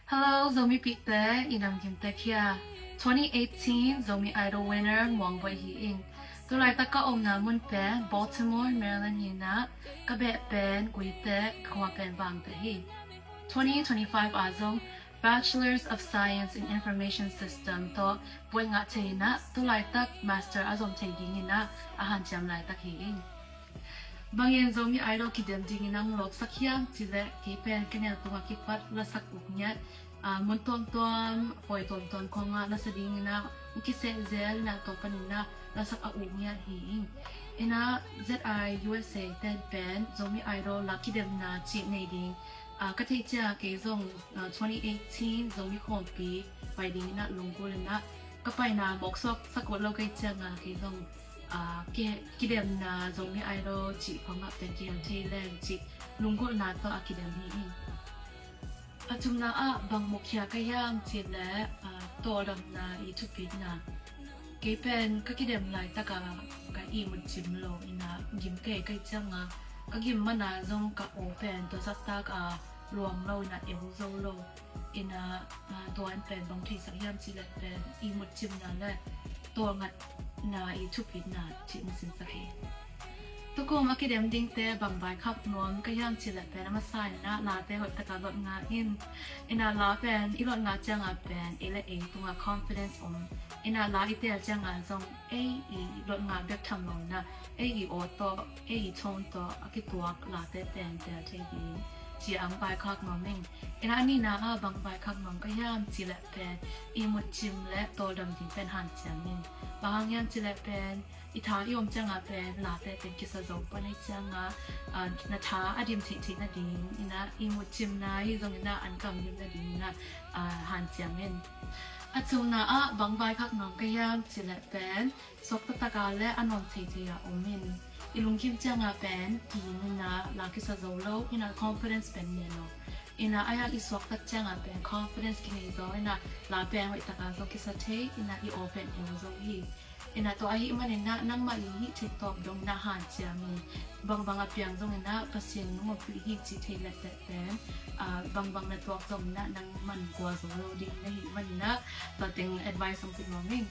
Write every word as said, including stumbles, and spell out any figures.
Hello, Zomi pite, i nam kim tek hia? Twenty eighteen Zomi Idol winner Muang Boih hi ing. Tulaitak ka omna mun pen Baltimore, Maryland hi inah, ka beh pen Guite, ka khua pen Bangte hi. Twenty twenty-five ah zong Bachelors of Science in Information System tawh buai ngah thei inah, tulaitak master a zom thei ding inah a hanciam laitak hi ing. Bangin Zomi Idol kidem dingin ang lawpsak hiam cileh, kei pen ka neu tungah kipat lasak uk ngiat, ah, mun tuamtuam, pawi tuamtuam khawngah lasa dingin ah kiseh zel inah, tua panin ah lasak a uk ngiat hi ing. Inah Z I U S A ten pen Zomi Idol la kidemna cih nei ding, ah, ka theih ciang kei zong, ah, twenty eighteen Zomi Khawmpi pai dingin ah lunggulh inah, ka paina mawk suak sak ut lo kei ciangah kei zong, ah, ki, kidemna Zomi Idol cih khawngah pen kihel thei leng cih lunggulhna tawh a kidem hi ing. A thumna ah bang mukhia ka hiam cileh, ah, tawldamna i thupitna. Kei pen ka kidem laitakah ka ihmut cim lo inah, gim kei kei ciangah ka gim mana zong ka aw pen tua zaktak a luang lo inah, eu zo lo. Inah, ah, tua in pen bang theisak hiam cileh pen ihmut cimna le tawlngatna i thupitna cih na sinsak hi. Tukum a kidem dingte bang vaikhak nuam ka hiam cileh pen a masa inah late hoih taka lot ngah in. Inah la pen i lot ngah ciangah pen ei le ei tungah confidence om. Inah la i tel ciangah zong ei i lot ngah bek tham lo inah, ei i aw tawh, ei i tone tawh a kituak late pen tel thei ding ci ang vaikhak nuam ing. Inah a nihna ah bang vaikhak nuam ka hiam cileh pen ihmut cim le tawldam ding pen hanciam in. Bang hang hiam cileh pen i tha i om ciangah pen late pen kisa zo pan hi ciangah, ah, na tha a dim theihtheih nading inah, ihmut cimna hi zong inah an kam dim nading inah, ah, hanciam in. A thumna ah bang vaikhak nuam ka hiam cileh pen suak taktak a le a nuam theithei a om in. I lungkim ciangah pen kiim inah la kisa zo lo inah, confidence pen ne lo. Inah a hiang i suak tak ciangah pen confidence kinei zo inah, la pen hoih taka zong kisa thei inah, i aw pen eu zo hi. Inah tua ahih man inah nangmah i hih theih tawp dong inah hanciam in. Bangbang a piang zong inah Pasian in hong ompih hi cih thei lehte pen, ah, bangbang na tuak zong inah nangman gua zo lo ding na hih man inah tua teng advice hong pia nuam ing.